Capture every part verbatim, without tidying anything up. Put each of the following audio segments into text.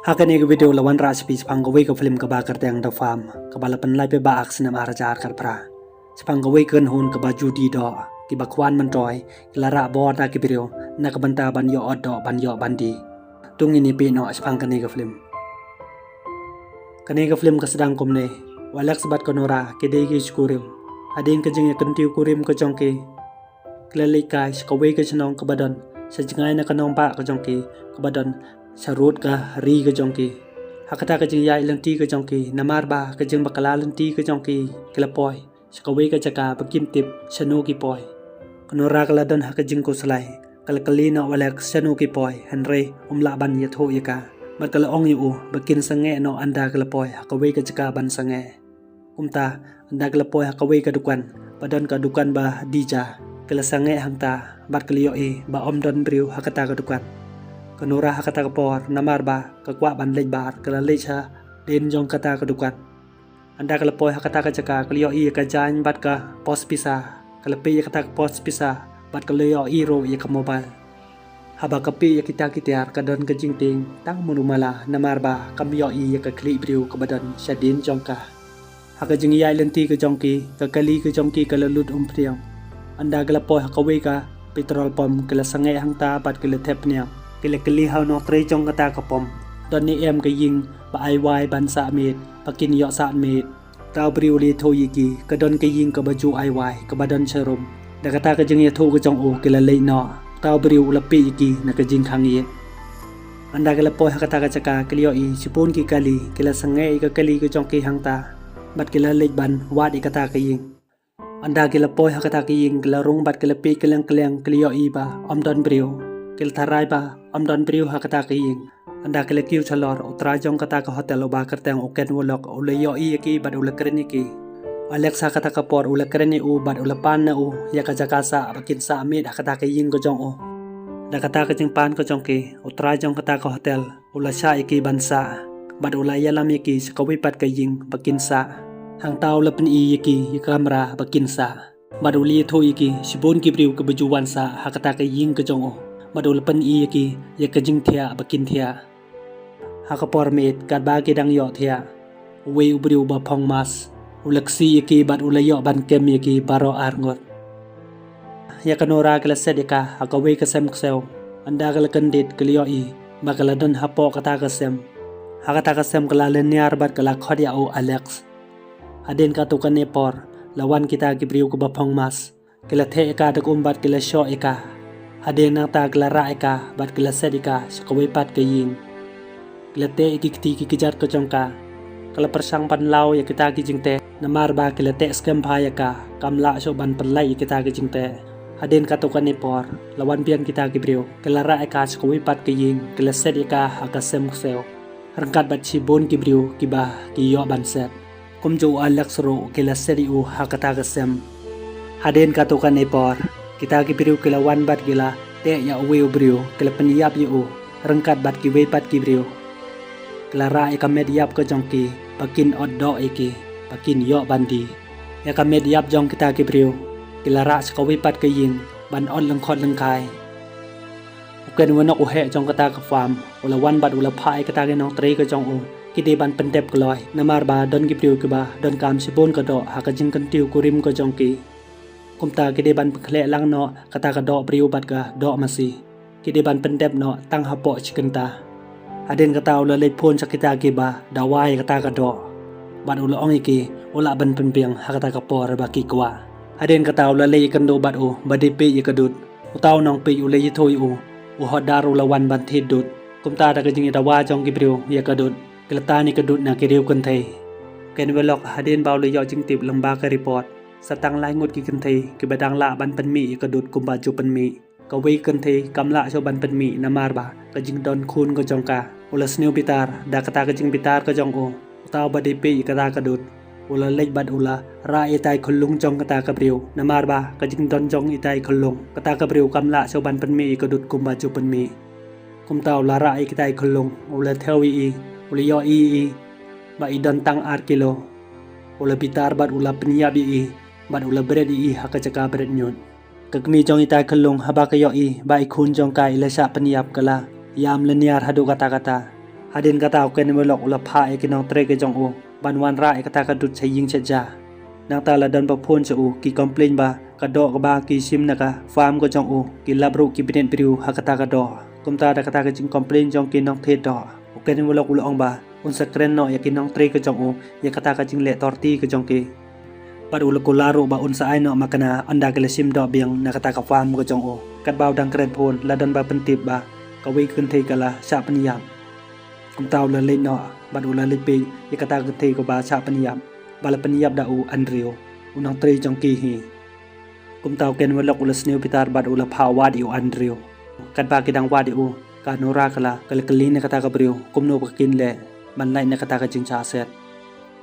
Ha kane ka video la wanrah sha phi shaphang kawei ka film kaba kyrteng The Farm, kaba la pynlait paidbah ha ka snem ar hajar khatphra. Shaphang kawei ka kynhun kaba ju dih doh, kiba khwan myntoi, ki la rah bor da ki briew na ka bynta ban ïoh ot doh, ban ïoh ban dih. To ngin ïa peit noh shaphang kane ka film. Kane ka film ka sdang kumne: u Alex bad ka Nora ki dei ki shikurim. Hadien ka jingïakyntiew kurim ka jong ki, ki la leit kai sha kawei ka shnong kaba don sha jngai na ka nongbah ka jong ki, kaba don sharud ka ri ka jong ki. Ha kata ka jingïaid lynti ka jong ki, namar ba ka jingbakla lynti ka jong ki, ki la poi sha kawei ka jaka ba kim tip shano ki poi. Ka Nora ka la don ha ka jingkhuslai, ka la kylli noh u Alex shano ki poi, hynrei um lah ban ïathuh ïa ka. Bad ka la ong ïa u ba kin sangeh noh ynda ka la poi ha kawei ka jaka ban sangeh. Kumta, ynda ka la poi ha kawei ka dukan, ba don ka dukan ba dih ja, ka la sangeh hangta, bad ka la ïohi ba ym don briew ha kata ka dukan. Ka Nora ha kata ka por, namar ba ka kwah ban leit bar, ka la leit sha dien jong kata ka dukan. Ynda ka la poi ha kata ka jaka, ka la ïohi ïa ka jaiñ bad ka pos pisa. Ka la peit ïa kata ka pos pisa, bad ka la ïohi ruh ïa ka mobile. Haba ka peit ïa kita ki tiar, ka don ka jingtieng tang mano mala, namar ba kam ïohi ïa ka khlieh briew kaba don shadien jong ka. Ha ka jingïaid lynti ka jong ki, ka kali ka jong ki ka la lut umphniang. Ynda ka la poi ha kawei ka petrol pump, ka la sangeh hangta bad ka la thep phniang. Ka la kylli ha u nongtrei jong kata ka pump: Don ne em ka ïing ba ai wai ban sah miet, ba kin ïoh sah miet? Uta u briew u la ïathuh ïa ki: Ka don ka ïing kaba ju ai wai, kaba don sharum. Da kata ka jingïathuh ka jong u, ki la leit noh. Uta u briew u la peit ïa ki na ka jingkhang ïit. Ynda ki la poi ha kata ka jaka, ki la ïohi shibun ki kali, ki la sangeh ïa ka kali ka jong ki hangta, bad ki la leit ban wad ïa kata ka ïing. Ynda ki la poi ha kata ka ïing, ki la rung bad ki la peit kylleng kylleng, ki la ïohi ba ym don briew. Ki la tharai ba ym don briew ha kata ka ïing. Ynda ki la kiew shalor, u trai jong kata ka hotel uba kyrteng u Ken Wallock u la ïohi ïa ki bad u la kren ïa ki. U Alex ha kata ka por u la kren ïa u bad u la pan na u ïa ka jaka sah ba kin sah miet ha kata ka ïing ka jong u. Da kata ka jingpan ka jong ki, u trai jong kata ka hotel u la shah ïa ki ban sah, bad u la ïalam ïa ki sha kawei pat ka ïing ba kin sah. Hangta u la pyni ïa ki ïa ka kamra ba kin sah, bad u la ïathuh ïa ki shibun ki briew kiba ju wan sah ha kata ka ïing ka jong u, bad u la pyni ïa ki ïa ka jingthiah ba kin thiah. Ha ka por miet, katba ki dang ïoh thiah, uwei u briew ba phong mask u la ksih ïa ki bad u la ïoh ban kem ïa ki baroh arngut. Ïa ka Nora ki la set ïa ka ha kawei ka sem ksew. Ynda ka la kyndit, ka la ïohi ba ka la don hapoh kata ka sem. Ha kata ka sem ka la lyniar bad ka la khot ïa u Alex. Hadien katto katne por, la wan kita ki briew kiba phong mask. Ki la theh ïa ka da ka um bad ki la shoh ïa ka. Hadien nangta ki la rah ïa ka bad ki la set ïa ka sha kawei pat ka ïing. Ki la teh ïa ki kti ki kjat ka jong ka. Ka la pyrshang ban law ïa kita ki jingteh, namar ba ki la teh skhem bha ïa ka, kam lah shuh ban pynlait ïa kita ki jingteh. Hadien katto katne por, la wan biang kita ki briew. Ki la rah ïa ka sha kawei pat ka ïing, ki la set ïa ka ha ka sem ksew, ryngkat bad shibun ki briew kiba ki ïoh ban set. Kumjuh u Alex ruh ki la set ïa u ha kata ka sem. Hadien katto katne por, kita ki briew ki la wan bad ki la teh ïa uwei u briew, ki la pynïap ïa u ryngkat bad kiwei pat ki briew. Ki la rah ïa ka met ïap ka jong ki ba kin ot doh ïa ki, ba kin ïoh ban dih. Ïa ka met ïap jong kita ki briew ki la rah sha kawei pat ka ïing ban ot lyngkhot lyngkhai. U Ken Wallock u heh jong kata ka farm u la wan bad u la phah ïa kita ki nongtrei ka jong u, ki dei ban pyndep kloi, namar ba don ki briew kiba donkam shibun ka doh ha ka jingkyntiew kurim ka jong ki. Kumta ki dei ban pynkhleh lang noh kata ka doh briew bad ka doh masi. Ki dei ban pyndep noh tang hapoh shi kynta. Hadien kata u la leit phone sha kita kiba dawa ïa kata ka doh, bad u la ong ïa ki u lah ban pynbiang ha kata ka por ba ki kwah. Hadien kata u la leit ïakynduh bad u ba dei peit ïa ka dud. Uta u nongpeit u la ïathuh ïa u, u Hodar u la wan ban thied dud. Kumta da ka jingïadawa jong ki briew ïa ka dud, ki la tan ïa ka dud na ki riew kynthei. Ken Wallock hadien ba u la ïoh jingtip lyngba ka report, sa tang lai ngut ki kynthei kiba dang lah ban pynmih ïa ka dud kumba ju pynmih. Kawei ka kynthei kam lah shuh ban pynmih namar ba ka jingdon khun ka jong ka. U la sniew bitar da kata ka jingbitar ka jong u. Uta u ba dei peit ïa kata ka dud u la leit bad u la rah ïa itai khyllung jong kata ka briew, namar ba ka jingdon jong itai khyllung, kata ka briew kam lah shuh ban pynmih ïa ka dud kumba ju pynmih. Kumta u la rah ïa kitai khyllung, u la thew ïa i, u la ïohi ïa i ba i don tang ar kilo. U la bitar bad u la pynïap ïa i, bad u la bret ïa i ha ka jaka bret ñiut. Ka kmie jong itai khyllung haba ka ïohi ba i khun jong ka i la shah pynïap, ka la ïam lyniar haduh katta katta. Hadien kata u Ken Wallock u la phah ïa ki nongtrei ka jong u ban wanrah ïa kata ka dud sha ïing sha ja. Nangta la don ba phone sha u, ki complain ba ka doh kaba ki shim na ka farm ka jong u ki lap ruh ki bniat briew ha kata ka doh. Kumta da kata ka jingcomplain jong ki nongthied doh, u Ken Wallock u la ong ba un sa kren noh ïa ki nongtrei ka jong u ïa kata ka jingleh torti ka jong ki. Bad u la kular ruh ba un sa ai noh makna ynda ki la shim doh biang na kata ka farm ka jong u. Katba u dang kren phone la don ba pyntip ba kawei ka kynthei ka la shah pynïap. Kumta u la leit noh bad u la leit peit ïa kata ka kynthei kaba shah pynïap, ba la pynïap da u Andrew, u nongtrei jong ki hi. Kumta u Ken Wallock u la sniew bitar bad u la phah wad ïa u Andrew. Katba ki dang wad ïa u, ka Nora ka la, ka la kylli na kata ka briew kumno ba kin leh ban lait na kata ka jingshah set.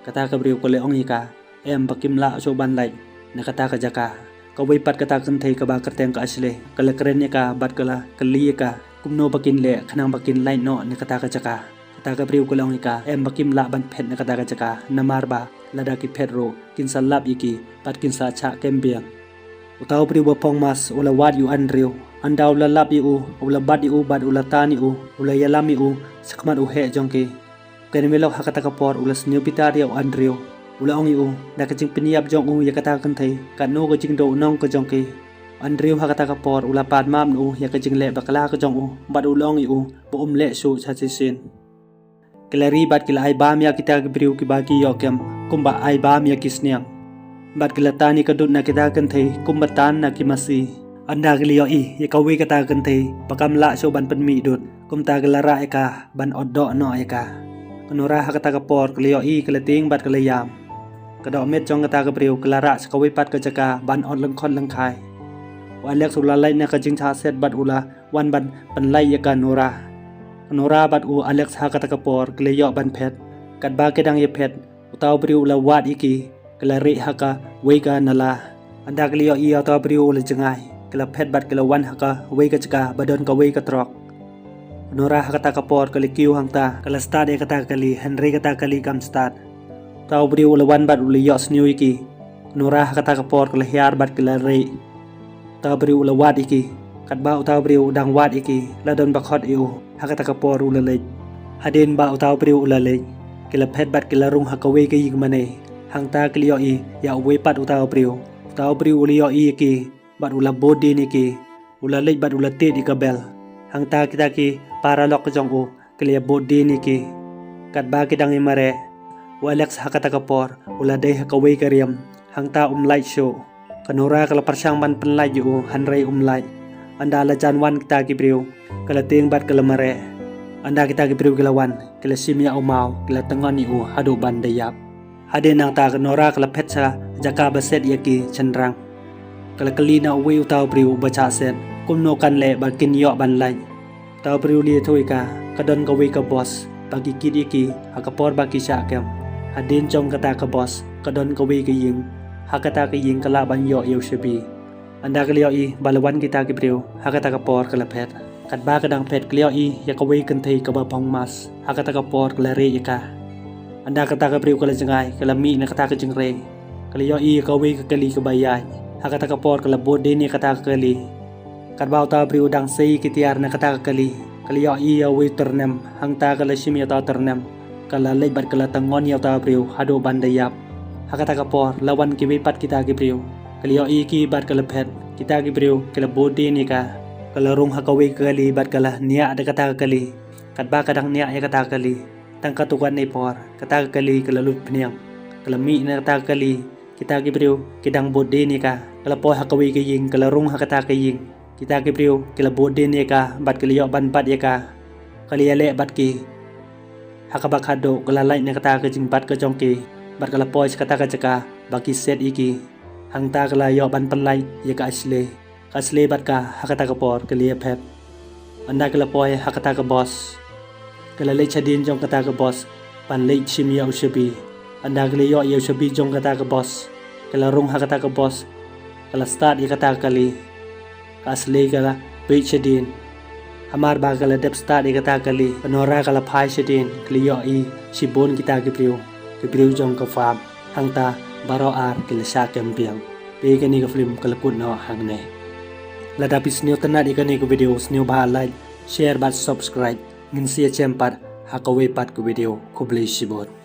Kata ka briew ka la ong ïa ka, em, ba kim lah shuh ban lait na kata ka jaka. Kawei pat kata ka kynthei kaba kyrteng ka Ashley ka la kren ïa ka bad ka la kylli ïa ka kumno ba kin leh khnang ba kin lait noh na kata ka jaka. Kata ka briew ka la ong ïa ka, em, ba kim lah ban phet na kata ka jaka, namar ba lada ki phet ruh kin sa lap ïa ki bad kin sa shah kem biang. Uta u briew ba phong mask u la wad ïa u Andrew. Ynda u la lap ïa u, u la bat ïa u bad u la tan ïa u, u la ïalam ïa u shakhmat u heh jong ki. Ken Wallock ha kata ka por u la sniew bitar ïa u Andrew. U la ong ïa u, da ka jingpynïap jong u ïa kata ka kynthei, katno ka jingduh u nong ka jong ki. Andrew ha kata ka por u la pan map na u ïa ka jingleh bakla ka jong u bad u la ong ïa u ba um leh shuh sha shisien. Ki la ri bad ki la ai bam ïa kita ki briew kiba ki ïoh kem kumba ai bam ïa ki sniang. Bad ki la tan ïa ka dud na kita ki kynthei kumba tan na ki masi. Ynda ki la ïohi ïa kawei kata ka kynthei ba kam lah shuh ban pynmih dud, kumta ki la rah ïa ka ban ot doh noh ïa ka. Ka Nora ha kata ka por ka la ïohi, ka la tieng bad ka la ïam. Ka dohmed jong kata ka briew ka la rah sha kawei pat ka jaka ban ot lyngkhot lyngkhai. U Alex u la lait na ka jingshah set bad u la wan ban pynlait ïa ka Nora. Ka Nora bad u Alex ha kata ka por ki la ïoh ban phet. Katba ki dang ïa phet, uta u briew u la wad ïa ki, ki la rieh ha kawei ka nala. Ynda ki la ïohi ïa uta u briew u la jngai, ki la phet bad ki la wan ha kawei ka jaka ba don kawei ka trok. Ka Nora ha kata ka por ka la kiew hangta, ka la start ïa kata ka kali, hynrei kata ka kali kam start. Uta u briew u la wan bad u la ïohsngew ïa ki. Ka Nora ha kata ka por ka la hiar bad ka la rieh. Uta u briew u la wad ïa ki. Katba uta u briew u dang wad ïa ki, la don ba khot ïa u. Ha kata ka por u la leit. Hadien ba uta u briew u la leit, ki la phet bad ki la rung ha kawei ka ïing mane. Hangta ki la ïohi ïa uwei pat uta u briew. Uta u briew u la ïohi ïa ki bad u la bud dien ïa ki. U la leit bad u la tied ïa ka bel. Hangta kita ki paralok ka jong u ki la ïa bud dien ïa ki. Katba ki dang ïa mareh, u Alex ha kata ka por u la dei ha kawei ka riam, hangta um lait shuh. Ka Nora ka la pyrshang ban pynlait ïa u, hynrei um lait. Ynda la jan wan kita ki briew, ka la tieng bad ka la mareh. Ynda kita ki briew ki la wan, ki la shim ïa u maw, ki la tyngon ïa u haduh ban da ïap. Hadien nangta ka Nora ka la phet sha jaka ba set ïa ki shynrang. Ka la kylli na uwei uta u briew ba shah set kumno kan leh ba kin ïoh ban lait. Uta u briew u la ïathuh ïa ka, ka don kawei ka bos ba ki kit ïa ki ha ka por ba ki shah kem. Hadien jong kata ka bos ka don kawei ka ïing. Ha kata ka ïing ka lah ban ïoh ïa u shabi. Ynda ka la ïohi ba la wan kita ki briew, ha kata ka por ka la phet. Katba ka dang phet ka la ïohi ïa kawei ka kynthei kaba phong mask. Ha kata ka por ka la rieh ïa ka. Ynda kata ka briew ka la jngai, ka la mih na kata ka jingrieh. Ka la ïohi ïa kawei ka kali kaba ïaid. Ha kata ka por ka la bud dien ïa kata ka kali. Katba uta u briew u dang sei ki tiar na kata ka kali, ka la ïohi ïa uwei u tyrnem, hangta ka la shim ïa uta u tyrnem. Ka la leit bad ka la tyngon ïa uta u briew haduh ban da ïap. Ha kata ka por la wan kiwei pat kita ki briew. Ka la ïohi ïa ki bad ka la phet. Kita ki briew ki la bud dien ïa ka. Ka la rung ha kawei ka kali bad ka la niah da kata ka kali. Katba ka dang niah ïa kata ka kali, tang katto katne por kata ka kali ka la lut pniang. Ka la mih na kata ka kali. Kita ki briew ki dang bud dien ïa ka. Ka la poi ha kawei ka ïing, ka la rung ha kata ka ïing. Kita ki briew ki la bud dien ïa ka bad ki la ïoh ban bat ïa ka. Ka la ïaleh bad ki. Ha kaba khadduh ka la lait na kata ka jingbat ka jong ki bad ka la poi sha kata ka jaka ba ki set ïa ki. Hangta ka la ïoh ban pynlait ïa ka Ashley. Ka Ashley bad ka ha kata ka por ki la ïaphet. Ynda ki la poi ha kata ka bos, ki la leit shadien jong kata ka bos ban leit shim ïa u shabi. Ynda ki la ïoh ïa u shabi jong kata ka bos, ki la rung ha kata ka bos. Ki la start ïa kata ka kali. Ka Ashley ka la peit shadien. Hamar ba ka la dep start ïa kata ka kali, ka Nora ka la phai shadien, ka la ïohi shibun kita ki briew, ki briew jong ka farm. Hangta baroh ar ki la shah kem biang. Te kane ka film ka la kut noh hangne. Lada phi sngewtynnad ïa kane ka video, sngewbha like, share bad subscribe. Ngin sa ïashem pat ha kawei pat ka video. Khublei shibun.